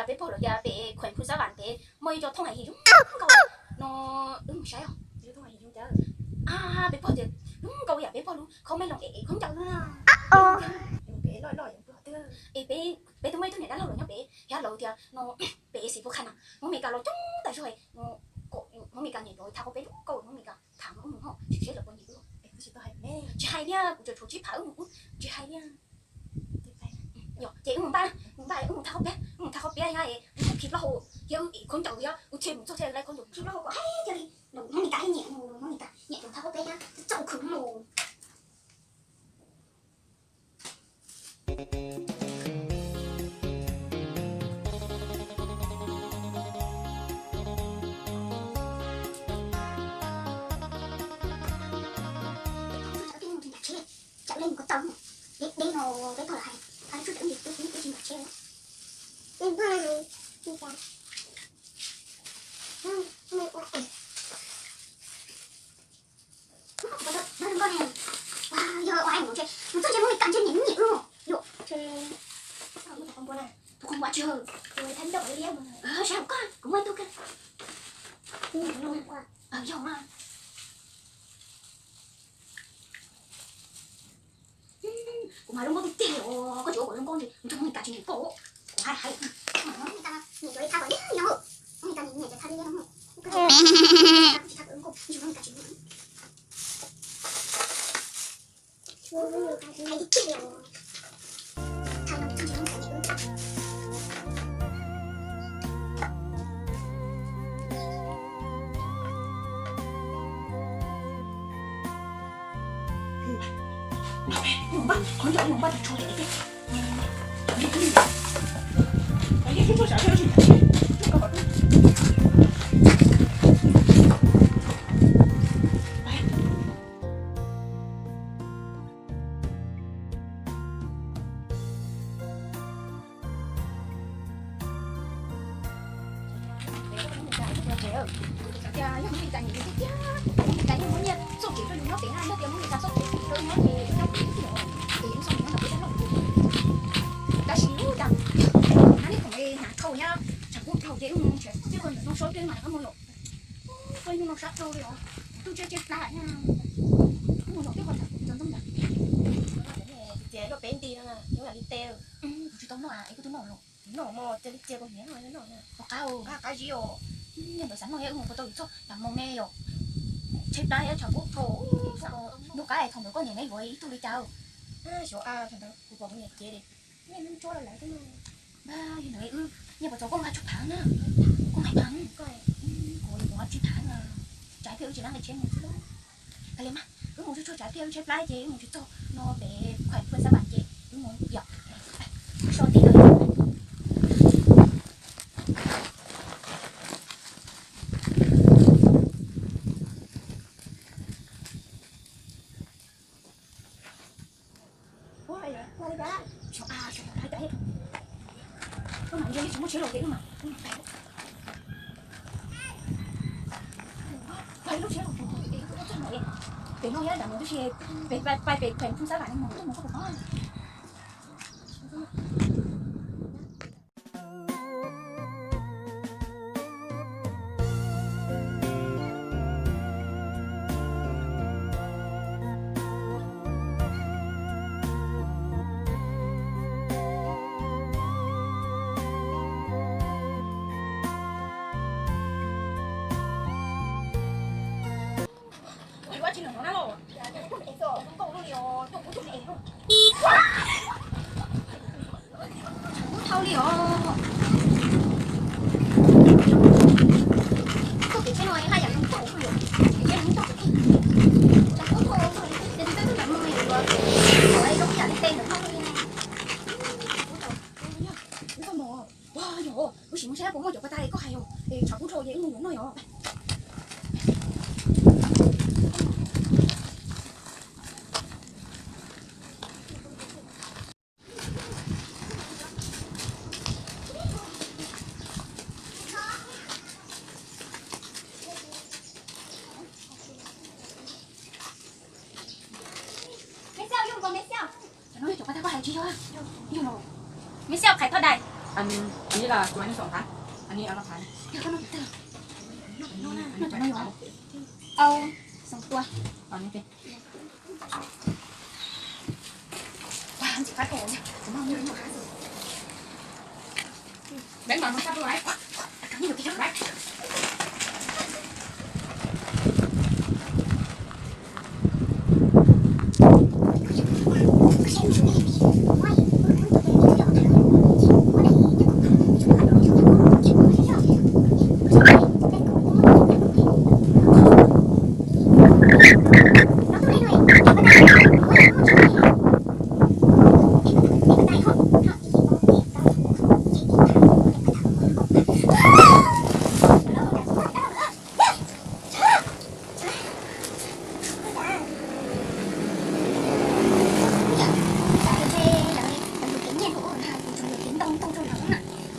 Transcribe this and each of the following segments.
Peb pog lawv tias pem khuem Phu Xab Vam pem muaj ib co thooj hais yim zoo nkauj no, wb mus saib os. Peb pog tias zoo nkauj yam peb pog lub khaub mej loos es khaub ncaws na. Es peb, peb twb muaj ib tug niam dab laug los nyob pem thiab, lawv tias no pem xis pub kha na, Hmoob Mes Kas los coob tas zog, Hmoob Mes Kas nyiam los tham qhov peb zoo nkauj, Hmoob Mes Kas tham no wb mus ho tsis seb lawv puas nyiam wb. Tsis hais thiab, kuv tseem tshuav tsib phav wb mus, tsis hais thiab. Ces wb mus npaj, mus npaj wb mus thab qhov piab, wb mus thab qhov piab thiab, wb khi plaub hau thiab wb ev khaub ncaws thiab wb thiaj mus txog thiaj laib khaub ncaws khi plaub hau kom haib thiaj li. Hmoob Mes Kas thiaj nyiam, Hmoob Mes Kas nyiam tus thab qhov piab thiab txaus khwv mus. Tsam ua li mus tsis nram tsheb, tsam ua li mus ko taw, deb deb no peb pog lawv hais, pab tsuj tsam ua li peb tsis nram tsheb. Yog ua hais mus ntshe mus txog ntshe Hmoob Mes Kas ntshe niam nyiam wb yom. Tus qhov npua tsis, sab koj kuv muaj ib tug ka. Yog mas. Kuv mas zoo nkauj tiag tiag li os, koj tsis ua kuv zoo nkauj ntsis, mus txog Hmoob Mes Kas tsis nyiam koj. Kuv hais hais, Hmoob Mes Kas nyiam cov li thab kom liab li no, Hmoob Mes Kas nyiam cov thab liab liab no. Tsis thab kom zoo nkauj, ntsis Hmoob Mes Kas tsis nyiam. Yog Hmoob Mes Kas nyiam tiag tiag, Hmoob Mes Kas yeej muab nyiaj txoj kev rau yus nyob pem na, yog tias Hmoob Mes Kas txoj kev rau yus nyob ces yus nyob pem ib tug os, ces yus txoj kev nyob ntawm peb dab laug. Tab sis ub cas, hab neb khoom hnav dhau nyab, tshav kub dhau ces wb mus nrhiav tib qho ntawm no so peb mam rov qab mus yom. Ua ib hnub no sab dhau li os, kuv twb tsiab tsiab plab na. Wb mus zov tib qho tshav kub cov ntoo ntawd. Ces luaj peb nti no, yus lam li tes. Kuv tsis tau noj es koj twb noj los. Noj mog, cia li cia kuv hniav noj, noj na. Ua qab, qab zib os. Nyob ntawd xav noj thiab, wb mus puas tau yus txoj tas moo ne yom. Tshaib plab thiab tshav kub dhau. Ntuj qab thaum ntawd koj niam neb yuav ib tug li cas? Xyov, thaum ntawd kuv pom kuv niam cev li, nej ntsuab lawv lawv twb. Yog ntawd wb nyiaj puas txaus koj nqa tsawg phav na? Koj nqa phav, kuv kuv nqa tsib phav na. Tsaiv thiab wb tsis lab nqi tsheb mus xwb. Kav liam mas, wb mus tsuag tsuag tsaiv thiab wb tshaib plab ces wb mus tsis txog no pem khuam Phu Xab Vam ces wb mus yom. So tib lawm. Pem no yog dam mus tib si, pem pais pem khuam Phu Xab Vam ne mus tuaj mus koj puas paub. Kub dhau li os. Koj kev tsheb no haj yam zoo nkauj lawm, kev tsheb zoo nkauj. Tshav kub dhau, ces tus txawj txawj ntawm no yuav, yuav zoo yam li tej ntawm no li ne. Ua yog, wb sim mus saib puas muaj cov pas tas li koj hais os, es tshav kub dhau ces wb mus yuav noj yom. Meb Xiaj, yog koj hais tsis yog, yog los. Meb Xiaj, qhais thoj dais. Ib la chuav ib xom qab, ib la qab. Au, xom tua.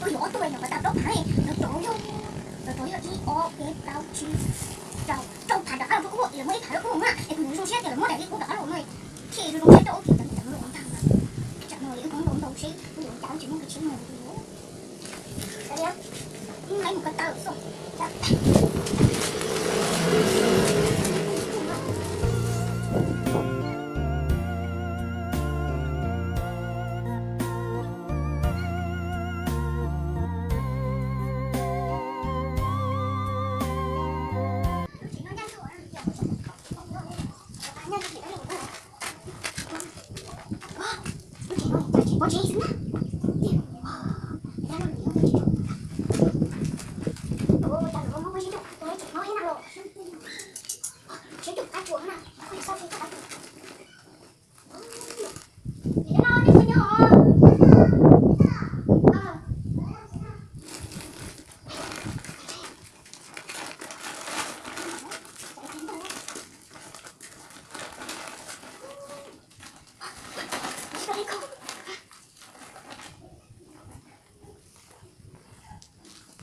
Kuj yog ob tug no pas tas plaub phav, lawv rov yog, lawv rov yog ib ob peb plaub tsib rau, rau phav rov qab los rau kuv, lawv muaj ib phav lawv kuj na, es kuv zoo siab tias lawv muab daim li kuv rov qab los no, thiaj zoo zoo siab rau ub ces cov ntawd los ntag. Tsam no wb poob ntau ntau seb wb yuav cas tsis muaj kev tsheb no. Wb mus ko taw xwb.